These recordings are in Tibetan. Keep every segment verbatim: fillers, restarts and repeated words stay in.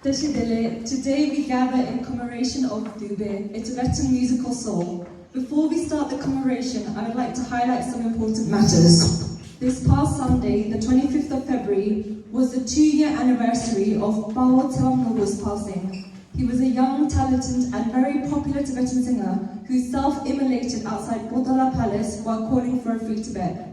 Tashi Delek, today we gather in commemoration of Dube, a Tibetan musical soul. Before we start the commemoration, I would like to highlight some important matters. This past Sunday, the twenty-fifth of February, was the two-year anniversary of Pawo Tselawangnobu's passing. He was a young, talented, and very popular Tibetan singer who self-immolated outside Potala Palace while calling for a free Tibet.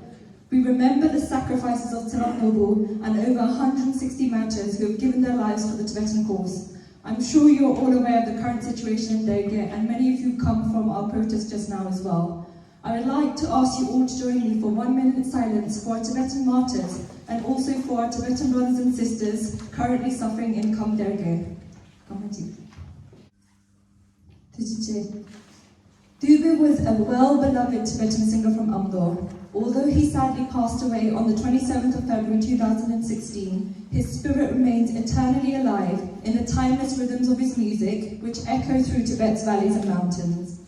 We remember the sacrifices of Tselawangnobu and over a hundred sixty martyrs who have given their lives for the Tibetan cause. I'm sure you're all aware of the current situation in Derge, and many of you come from our protest just now as well. I would like to ask you all to join me for one minute silence for our Tibetan martyrs and also for our Tibetan brothers and sisters currently suffering in Kham Derge. Kham Derge. Tujije. Dube was a well-beloved Tibetan singer from Amdo. Although he sadly passed away on the twenty-seventh of February two thousand sixteen, his spirit remains eternally alive in the timeless rhythms of his music, which echo through Tibet's valleys and mountains.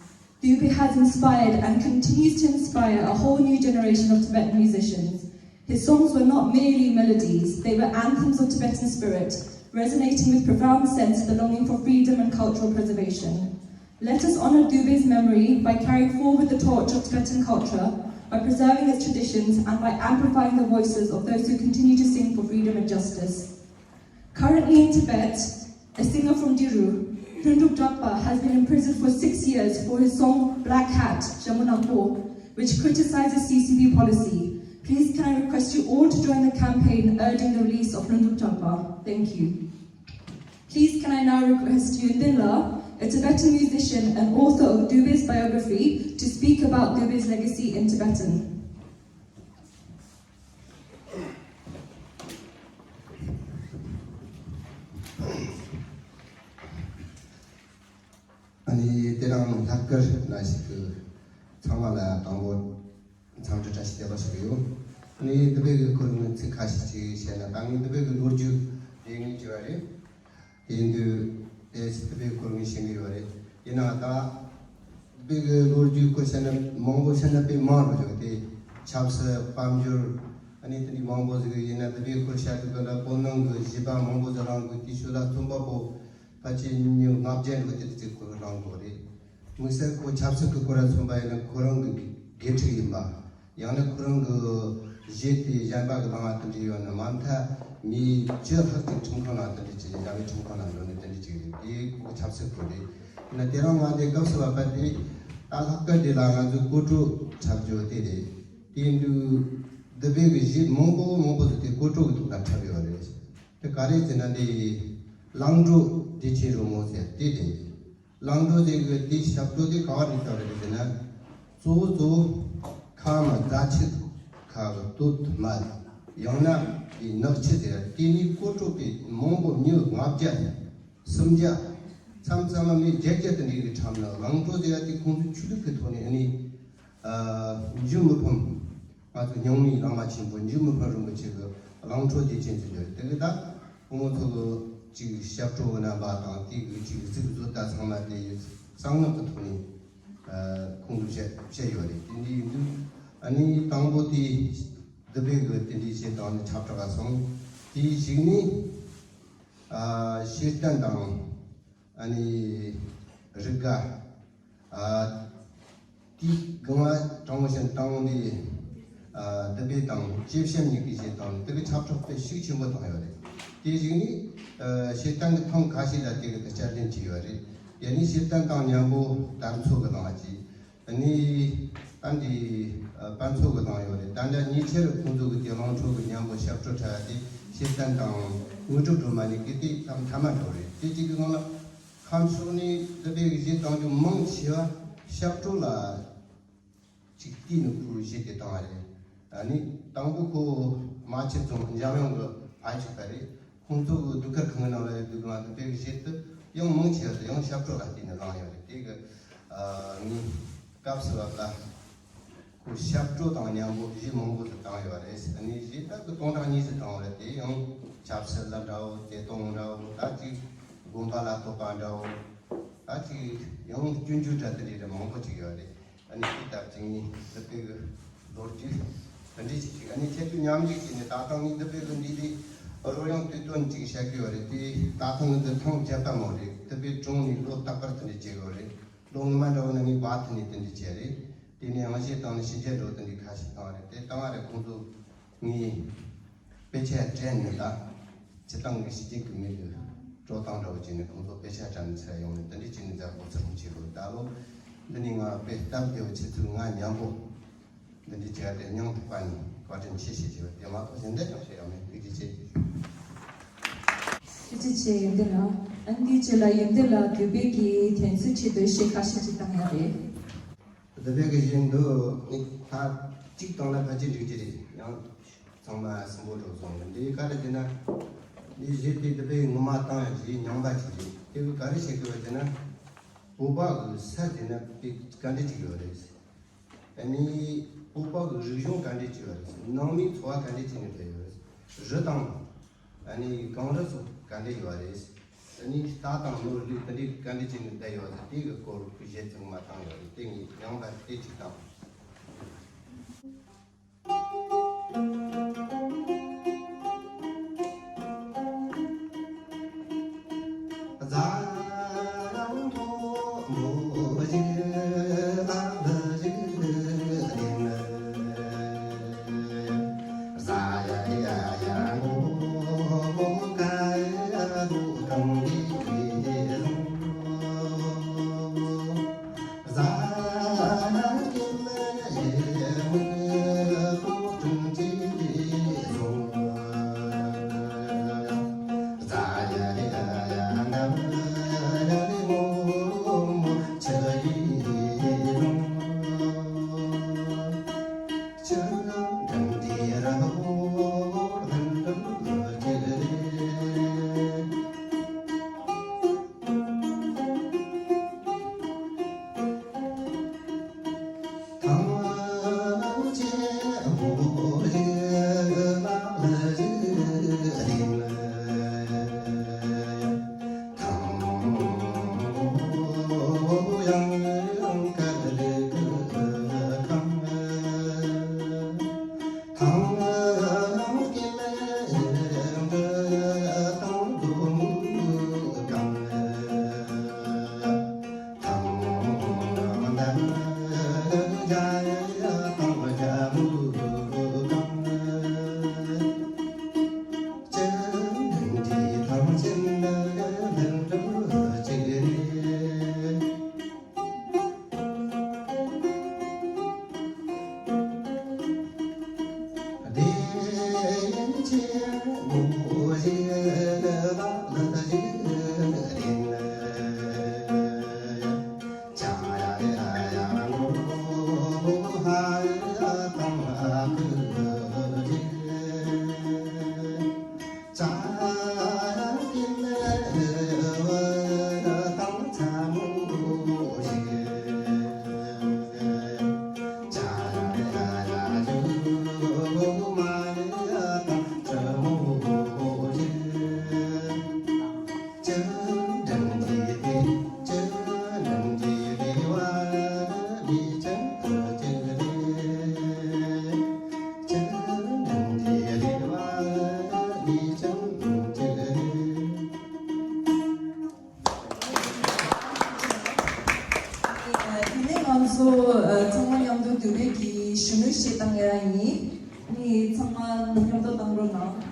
Dube has inspired and continues to inspire a whole new generation of Tibetan musicians. His songs were not merely melodies, they were anthems of Tibetan spirit, resonating with profound sense of the longing for freedom and cultural preservation. Let us honor Dube's memory by carrying forward the torch of Tibetan culture, by preserving its traditions, and by amplifying the voices of those who continue to sing for freedom and justice. Currently in Tibet, a singer from Diru, Hlundup Drakpa, has been imprisoned for six years for his song Black Hat, Jamunakpo, which criticizes C C P policy. Please can I request you all to join the campaign urging the release of Hlundup Drakpa. Thank you. Please can I now request Yun Din La, a Tibetan musician and author of Dube's biography, to speak about Dube's legacy in Tibetan. ཨ་ནི་དེ་རིང་ལྷག་དཀར་ན་ཞིག་གི་ཚང་མ་ལ་དང་པོ་འཚམས་འདྲི་བཀྲ་ཤིས་བདེ་ལེགས་ཞུ་གི་ཡོད། ཨ་ནི་འདི་པའི་གི་སྐོར་ངས་ཚིག་ཁ་ཤས་ཅིག་བཤད་ན། ད་ངས་འདི་པའི་གི་ལོ་རྒྱུས་རེ་ངས་བྲིས་པ་རེད། དེ་ཡིན་དུས་དེ་འདི་པའི་སྐོར་ངས་བཤད་གི་ཡོད་རེད། ཡིན་ནའང་ད་འདི་པའི་གི་ལོ་རྒྱུས་སྐོར་བཤད་ན་མང་པོ་བཤད་ན་དཔེ་མང་རུ་འགྲོ་གི། དེ་ཆབ་སྲིད་དཔལ་འབྱོར་ཨ་ནི་དེ་འདྲའི་མང་པོ་ཟིག་ཡིན་ན། འདི་པའི་སྐོར་བཤད་དུས་སྐབས་ལ་བོད་ནང་གི་གཞས་པ་མང་པོ་ཟིག་རང་གི་དེའི་ཤུལ་ལ་རྩོམ་པ་པོ་ཕལ་ཆེར་ཉིས་ལྔ་བརྒྱ་འགྲོ་དེ་ཚོའི་སྐོར་རང་གི་རེད། དམིགས་བསལ་ཁོ་ཆབ་སྲིད་ཀྱི་སྐོར་ལ་མཚོན་པ་ཡིན་ན་ཁོ་རང་གི་དགེ་ཕྲུག་ཡིན་པ། ཡང་ན་ཁོ་རང་གི་གཞས་དེ་གཞན་པ་གི་ནང་ལ་དེ་འདྲ་ཡོད་ན་མ་མཐའ་མི་བཅུ་ལྷག་ཅིག་ཁྲིམས་ཁང་ནང་དེ་འདྲ་བྱས། རྒྱ་མིའི་ཁྲིམས་ཁང་ནང་འགྲོ་ནས་དེ་འདྲ་ཅིག་རེད། དེ་ཁོ་ཆབ་སྲིད་སྐོར་རེད། ཡིན་ན་དེ་རིང་ང་དེ་སྐབས་སུ་བབས་པ་དེ་ད་ལྷག་དཀར་དེ་ལ་ང་ཚོས་སྐོར་བྲོ་འཁྲབ་རྒྱུ་དེ་རེད། དེ་འདུག་འདི་པའི་གི་གཞས་མང་པོ་མང་པོ་ཟིག་དེ་སྐོར་བྲོ་གི་ཐོག་ལ་འཁྲབ་ཡོད་རེད། དེ་ག་རེ་ཟེར་ན་དེ་གླང་བྲོ་བདེ་ཆེན་རོལ་མོ་ཟེར་དེ་རེད། གླང་བྲོ་དེ་གི་དེའི་ཞབས་བྲོ་དེ་ག་བ་རིགས་ལྟ་བུ་རེད་ཟེར་ན། གཙོ་བོ་གཙོ་བོ་ཁ་མ་རྫ་ཆུ་ཁ་གི་སྟོད་དུ་མ། ཡང་ན་དེ་ནག་ཆུ་ཟེར། དེ་ནས་སྐོར་བྲོ་དེ་མང་པོ་མྱི་ལྔ་བརྒྱ་སུམ་བརྒྱ་མཚམས་མཚམས་མ་མི་བརྒྱད་བརྒྱ་དེ་འདྲའི་གི་འཁྲབ་ན། གླང་བྲོ་ཟེར་ཡ་དེ་ཁོང་ཚོས་ཆོས་ལུགས་ཀྱི་ཐོག་ནས་ཨ་ནི་ཨ་འཇུ་མི་ཕམ། ང་ཚོ་རྙིང་མའི་བླ་མ་ཆེན་པོ་འཇུ་མི་ཕམ་རིན་པོ་ཆེ་གི་གླང་བྲོ་དེ་ཅན་ཟེར་རྒྱུ་རེད། དེ་གི་ད་ཁོང་ཚོ་གི་ཅིག་ཞབས་བྲོ་གི་རྣམ་པ་དང་དེ་གི་ཅིག་གཟུགས་བཟོ་ལྟ་ཚང་མ་དེ་གསང་སྔགས་ཀྱི་ཐོག་ནས་ཨ་ཁོང་ཚོས་བཤད་བཤད་ཡོད་རེད། དེ་འདྲ་ཡིན་དུས་ཨ་ནི་དང་པོ་དེ་འདི་པའི་གི་དེ་འདྲའི་བྱེད་སྟངས་ནི་ཁྱབ་བསྒྲགས་སོང་། དེའི་གཞུག་ནས་ཨ་ཤེས་ལྡན་དང་ཨ་ནི་རིག་དགའ། ཨ་དེའི་སྒང་ལ་དྲང་པོ་བཤད་ན་དང་པོ་འདི་ཨ་འདི་པའི་དང་སྐྱེས་བཤད་གཉིས་ཀྱི་བྱེད་སྟངས་ནི་དེ་གི་ཁྱབ་བསྒྲགས་དཔེ་ཤུགས་ཆེན་པོ་བཏང་ཡོད་རེད། དེའི་གཞུག་ནས་ཨ་ཤེས་ལྡན་གྱི་ཐེངས་ཁ་ཤས་ལ་དེ་གི་དེ་བསྐྱར་ལྡན་བྱས་ཡོད་རེད། ཡ་ནི་ཤེས་ལྡན་དང་མཉམ་པོ་དར་མཚོ་གི་ནང་ལ་བྱས། ནི་ད་འདི་ཨ་དཔལ་མཚོ་གི་ནང་ཡོད་རེད། ད་འདྲ་ཉེ་ཆར་ཁོང་ཚོ་གི་དེ་གླང་བྲོ་གི་མཉམ་པོ་ཞབས་བྲོ་འཁྲབ་དེ་ཤེས་ལྡན་དང་དངོས་གྲུབ་སྒྲོལ་མ་ནི་གི་དེ་ཐམ་ཐ་མ་འགྲོ་རེད། དེ་གཅིག་གི་ནང་ལ་ཁམས་ཕྱོགས་ནས་འདི་པའི་གཞས་བཏང་རྒྱུ་མང་ཆེ་བ་ཞབས་བྲོ་ལ་ཅིག་བལྟས་ནས་ཁོའི་གཞས་དེ་བཏང་བ་རེད། ཨ་ནི་དང་པོ་ཁོ་རྨ་ཆུ་རྫོང་འཇམ་དབྱངས་གི་ཕ་ཡུལ་ཅིག་པ་རེད། ཁོང་ཚོ་གི་ཟློས་གར་ཁང་གི་ནང་ལ་ཡོད་དུས་ང་འདི་པའི་གཞས་དེ་ཡང་མང་ཆེ་བ་དེ་ཡང་ཞབས་བྲོ་ལ་བརྟེན་ནས་བླངས་ཡོད་རེད། དེ་གི་ཨ་ངའི་སྐབས་སུ་བབ་ལ་ཁོ་ཞབས་བྲོ་དང་མཉམ་པོ་གཞས་མང་པོ་ཞིག་བཏང་ཡོད་རེད། ཨ་ནི་གཞས་ད་གི་སྟོང་ཕྲག་གཉིས་ཤིག་བཏང་བ་རེད། དེ་ཡང་ཆབ་སྲིད་ལ་འདྲ་བོ། བདེ་སྟོང་འདྲ་བོ། ད་ཅིག་དགོན་པ་ལ་གཏོགས་པ་འདྲ་བོ། ད་ཅིག་ཡང་སྐྱོན་བརྗོད་འདྲ་དེ་འདྲ་མང་པོ་ཅིག་ཡོད་རེད། ཨ་ནི་དེ་ལྟར་ཅིག་ངས་འདི་པའི་གི་ལོ་རྒྱུས་འདི་འདྲ་ཞིག་ཅིག་ཨ་ནི་ཁྱེད་ཚོས་མཉམ་ཞུགས་བྱས་ནས་ད་ལྟ་ངས་འདི་པའི་གི་འདི་འདི་ རོལ་དབྱངས་དུས་སྟོན་ཅིག་བཤད་ཀྱི་ཡོད་རེད། དེ་ད་ཐེངས་འདི་ཐེངས་བརྒྱད་པ་མོ་རེད། དེ་པའི་གྲོང་ནས་ལོ་རྟག་པར་དེ་འདྲ་བྱེད་ཡོད་རེད། ལོ་སྔོན་མ་འདྲ་བོ་ན་ངས་བ་དེ་ནས་དེ་འདྲ་བྱས་རེད། དེ་ནས་དབང་ཞེས་བཏང་ནས་ཕྱི་རྒྱལ་འགྲོ་དེ་འདྲའི་ཁ་ཤས་བཏང་བ་རེད། དེ་བཏང་བ་རེད། ཁོང་ཚོ་ངས་དཔེ་ཆ་སྤྲད་ནས་ད་སྤྱི་བཏང་གི་ཕྱི་རྒྱལ་གི་མི་གི་སྤྲོ་སྟངས་འདྲ་བོ་བྱས་ནས་ཁོང་ཚོ་དཔེ་ཆ་དྲངས་ནས་ཚུར་ཡོང་ནས་དེ་འདྲ་བྱས་ནས་མཛད་སྒོ་ཚུགས་བྱེད་དགོས། ད་ལོ་འདི་ནས་ང་དཔེ་སྟབས་བདེ་བོ་ཁྱེད་ཚོས་ང་མཉམ་པོ་འདི་འདྲའི་བྱས་ཏེ་སྙིང་ཐག་པ་ནས་བཀའ་དྲིན་ཆེ་ཞེས་བྱས་པ་དེ་མ་གཏོགས་གཞན་དོན་ཅང་བཤད་ཡག་མེད། ཐུགས་རྗེ་ཆེ། ཐུགས་རྗེ་ཆེ། ཡོན་ཏན་ལགས། ཨ་ནི་དེའི་རྗེས་ལ་ཡོན་ཏན་ལགས་བོད་པའི་གི་དེང་སང་ཆེད་དུ་གཞས་ཁ་ཤས་ཅིག་བཏང་ཡག་རེད། བོད་པའི་གི་གཞས་འདི་ནི་ད་གཅིག་བཏང་ན་ཕལ་ཆེར་འགྲིག་གི་རེད། ཡང་ཚང་མ་སིམ་པོ་འགྲོ་སོང་། འདི་ག་རེ་བྱས་ན་འདི་གཞས་དེ་བོད་པའི་ངོ་མ་བཏང་ཡག་གཞས་རྙིང་པ་ཅིག་རེད། དེ་གི་ག་རེ་བཤད་དགོས་པ་ཟེར་ན། བོད་པ་གི་ས་དེ་ན་དཔེ་ག་འདྲ་ཅིག་ཡོད་རེད། ཨ་ནི་བོད་པ་གི་རིག་གཞུང་ག་འདྲ་ཅིག་ཡོད་རེད། ནང་མིའི་འཚོ་བ་ག་འདྲ་ཅིག་ནས་སྤེལ་ཡོད་རེད། རི་དང་ཨ་ནི་གངས་རི་སོགས་ག་འདྲ་ཡོད་རེད། ཨ་ནི་རྟ་དང་ནོར་ལུག་དེ་འདྲ་ག་འདྲ་ཅིག་ནས་བསྡད་ཡོད་རེད། དེ་གི་སྐོར་གི་གཞས་ཚང་མ་བཏང་ཡོད་རེད། དེ་ངས་རྙིང་པ་དེ་གཅིག་བཏང་། དེ་ནས་ང་ཚོ་ཚང་མ་མཉམ་དུ་བོད་པའི་གི་གཞོན་ནུ་གཞས་བཏང་ཡ་ཡིན། ནི་ཚང་མ་མཉམ་དུ་བཏང་རོགས་གནང་།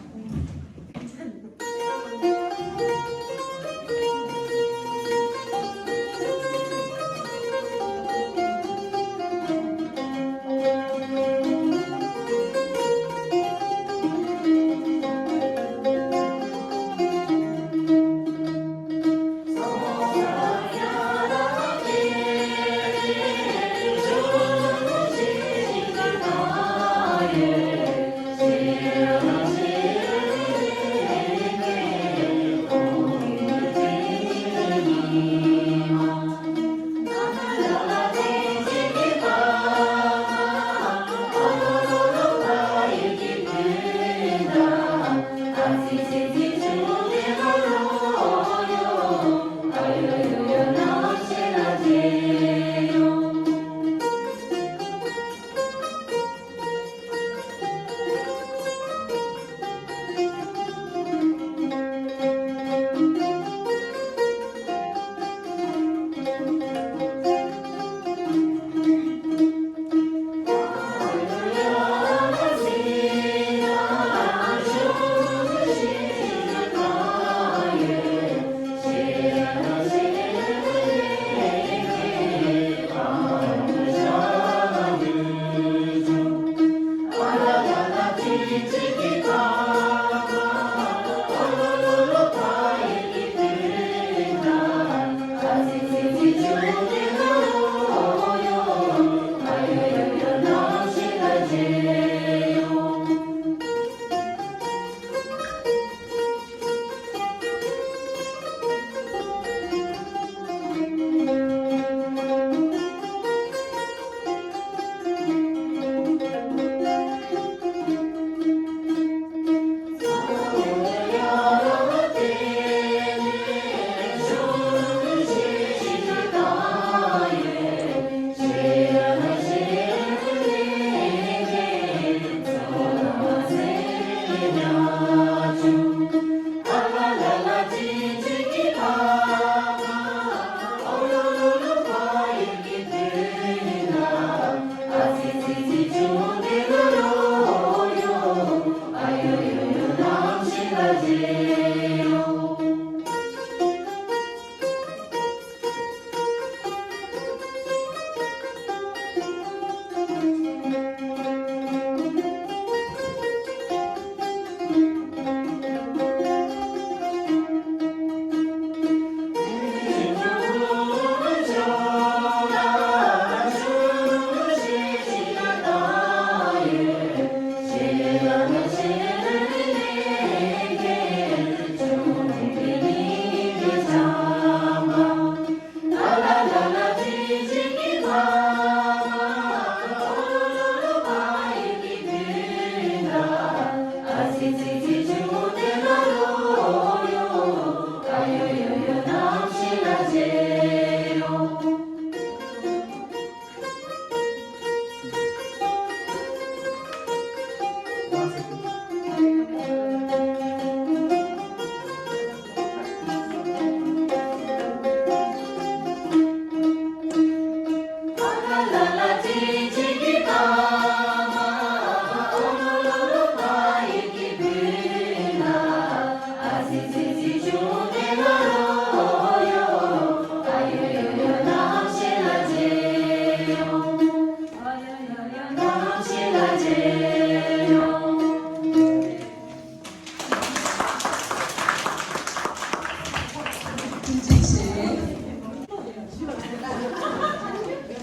ཐུགས་རྗེ་ཆེ།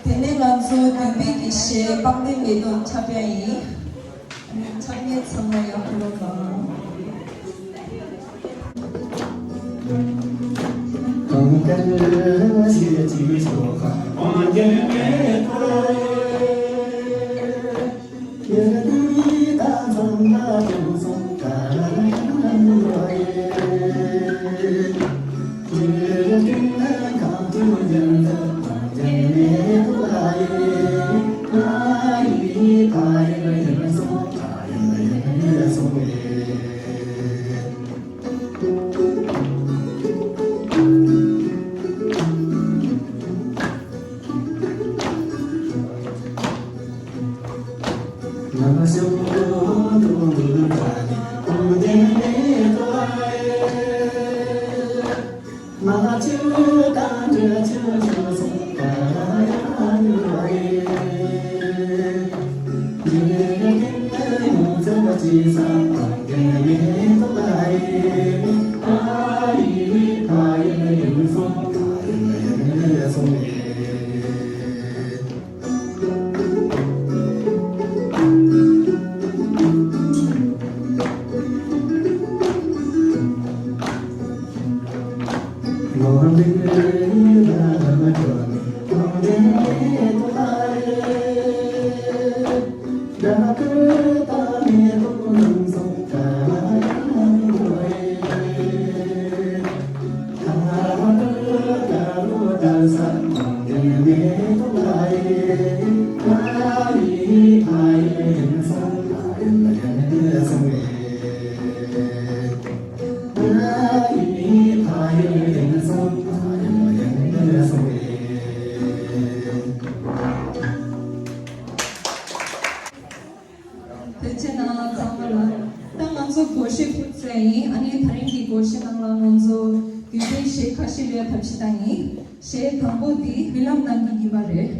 དེ་ནས་ང་ཚོ་འདུས་པའི་གི་གཞས་དཔལ་ལྡན་མེ་ཏོག་འཁྲབ་ཡ་ཡིན། ཨ་ནི་འཁྲབ་མཁན་ཚང་མ་ཡར་འཁོར་རོགས་གནང་། ཐུགས་རྗེ་གནང་ཚང་མ་ལ། ད་ང་ཚོ་སྒོར་གཞས་ཕུལ་ཚར་ཡིན། ཨ་ནི་ད་རིང་གི་སྒོར་གཞས་ནང་ལ་ང་ཚོ་འདུས་པའི་གཞས་ཁ་ཤས་ལེན་ཐབས་ཤེས་བཏང་ཡིན། གཞས་དང་པོ་དེ་རྨི་ལམ་ནང་གི་ཉི་མ་རེད།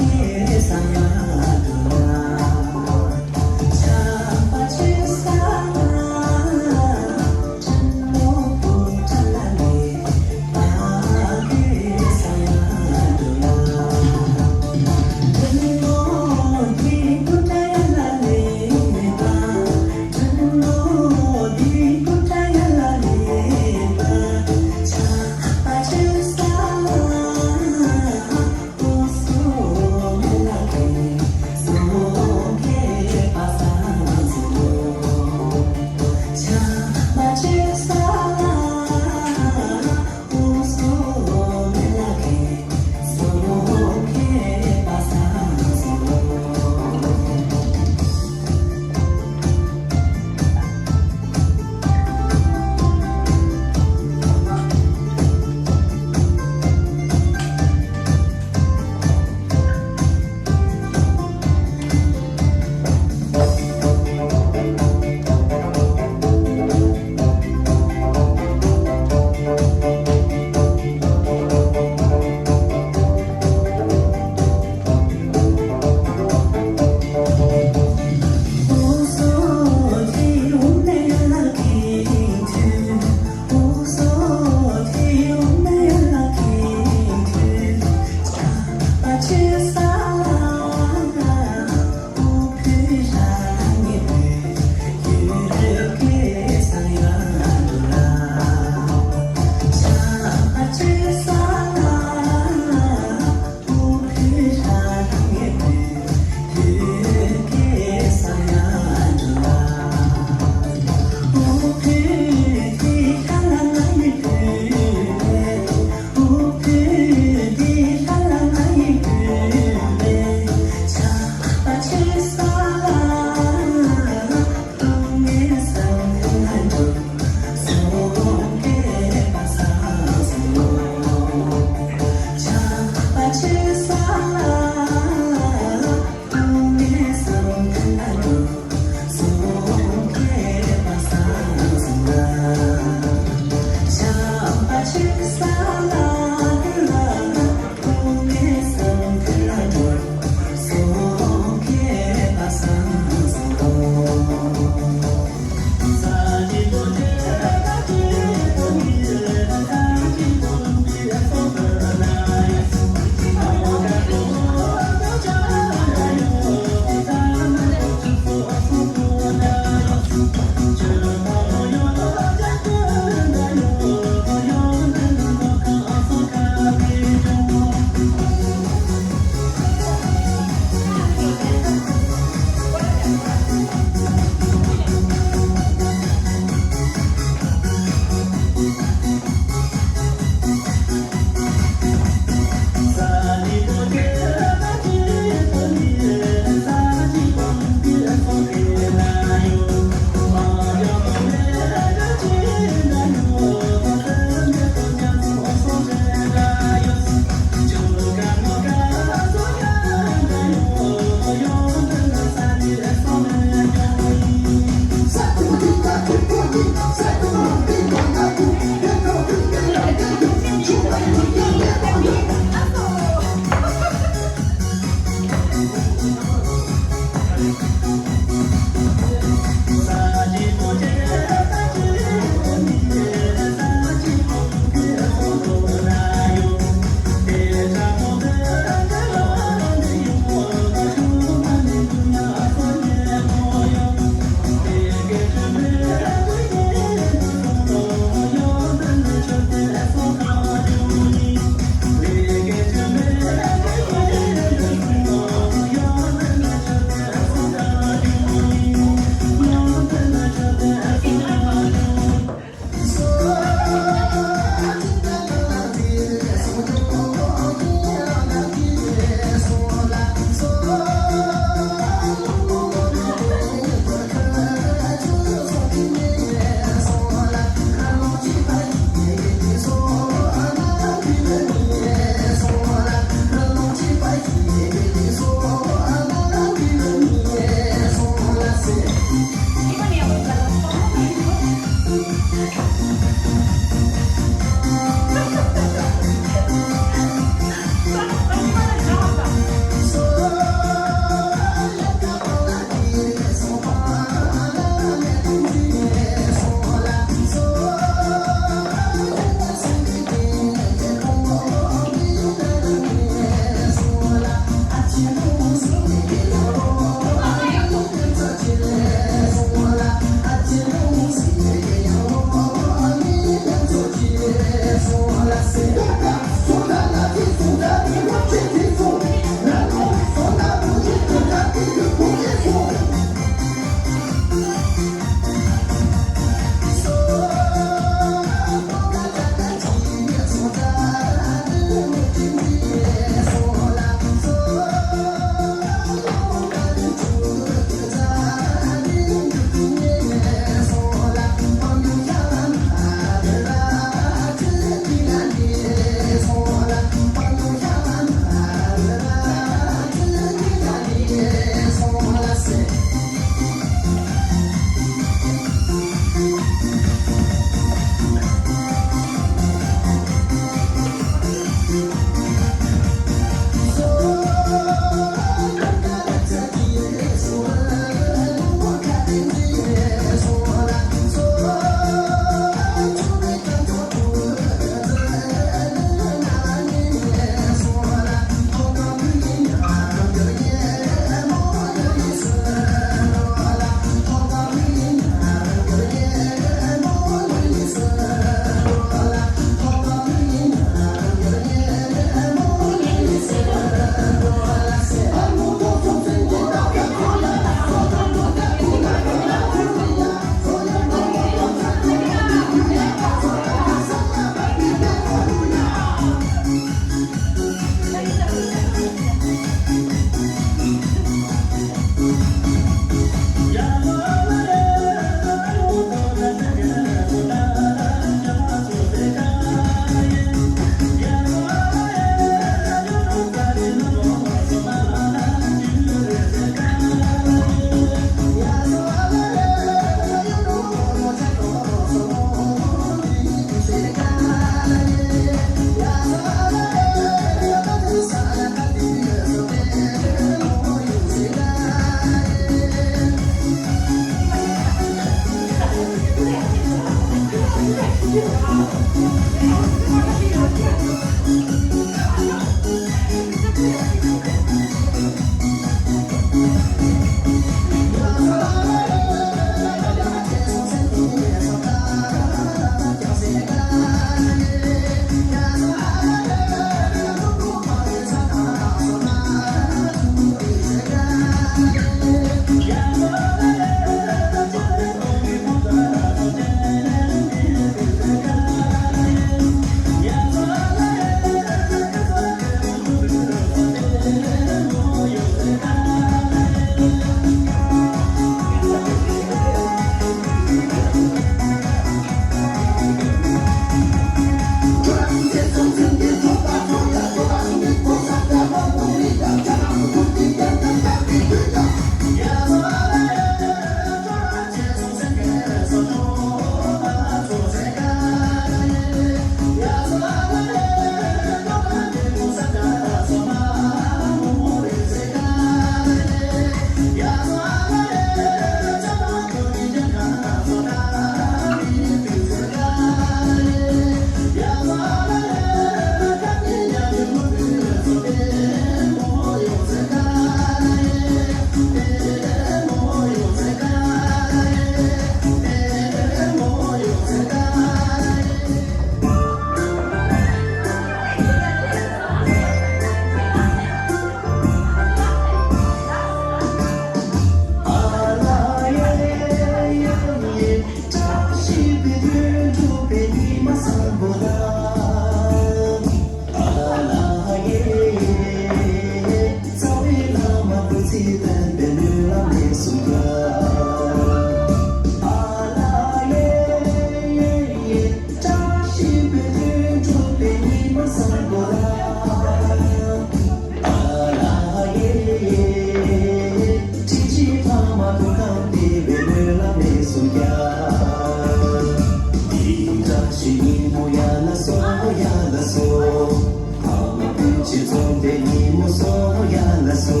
འཛོམས་པའི་ཉིན་མོ་སོ་ཡ་ལ་སོ།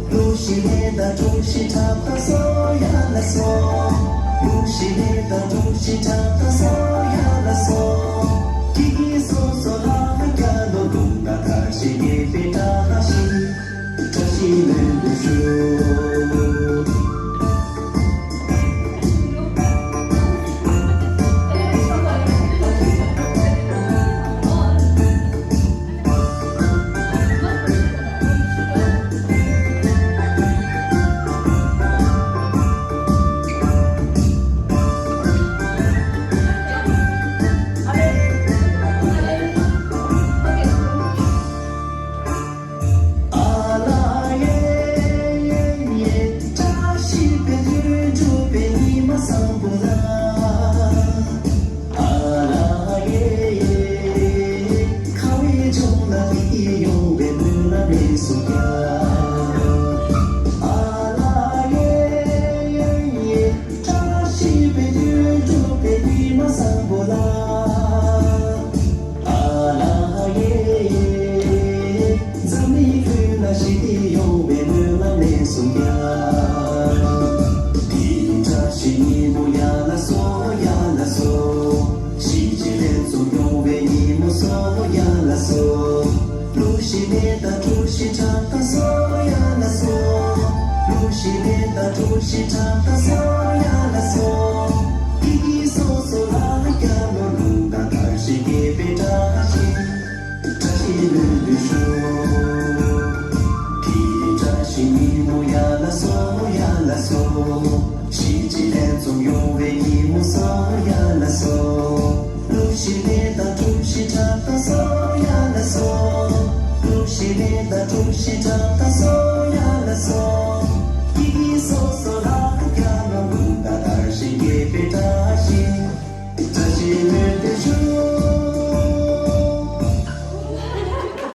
གླུ་གཞས་ལེན་དང་གྲོ་ཞིབ་འཁྲབ་དང་སོ་ཡ་ལ་སོ། གླུ་གཞས་ལེན་དང་གྲོ་ཞིབ་འཁྲབ་དང་སོ་ཡ་ལ་སོ། ཀི་ཀི་སོ་སོ་ལ་ཧ་ཀྱ་ལོ་ལུང་དང་ཐར་ཤེས་ངེས་པའི་བཀྲ་ཤིས། བཀྲ་ཤིས་ལོན་དུ་ཞུ། ཨ་ལ་ཡེ་ཡེ། བཀྲ་ཤིས་པའི་དུས་འགྲོ་བའི་ཉི་མ་བཟང་པོ་ལ། ཨ་ལ་ཡེ་ཡེ། ཁ་བའི་ལྗོངས་ལ་ལི་ཡོང་བའི་སྨོན་ལམ་ལེན་སོང་ཀྱང་། ཨ་ལ་ཡེ་ཡེ། བཀྲ་ཤིས་པའི་དུས་འགྲོ་བའི་ཉི་མ་བཟང་པོ་ལ། ཨ་ལ་ཡེ། འཛམ་གླིང་ཀུན་ལ་ཞི་བདེ་ཡོང་བའི་སྨོན་ལམ་ལེན་སོང་ཀྱང་། དེ་རིང་བཀྲ་ཤིས་ཉིན་མོ་ཡ་ལ་སོ་ཡ་ལ་སོ། གཞིས་བྱེས་ལྷན་འཛོམས་ཡོང་བའི་ཉིན་མོ་སོ་ཡ་ལ་སོ། གླུ་གཞས་ལེན་དང་གྲོ་ཞིབ་འཁྲབ་དང་སོ་ཡ་ལ་སོ། གླུ་གཞས་ལེན་དང་གྲོ་ཞིབ་འཁྲབ་དང་སོ་ཡ་ལ་སོ། ཀི་ཀི་སོ་སོ་ལ་ཧ་ཀྱ་ལོ་ལུང་དང་ཐར་ཤེས་ངེས་པའི་བཀྲ་ཤིས། བཀྲ་ཤིས་ལོན་དུ་ཞུ། དེ་རིང་བཀྲ་ཤིས་ཉིན་མོ་ཡ་ལ་སོ་ཡ་ལ་སོ། གཞིས་བྱེས་ལྷན་འཛོམས་ཡོང་བའི་ཉིན་མོ་སོ་ཡ་ལ་སོ། གླུ་གཞས་ལེན་དང་གྲོ་ཞིབ་འཁྲབ་དང་སོ་ཡ་ལ་སོ། གླུ་གཞས་ལེན་དང་གྲོ་ཞིབ་འཁྲབ་དང་སོ།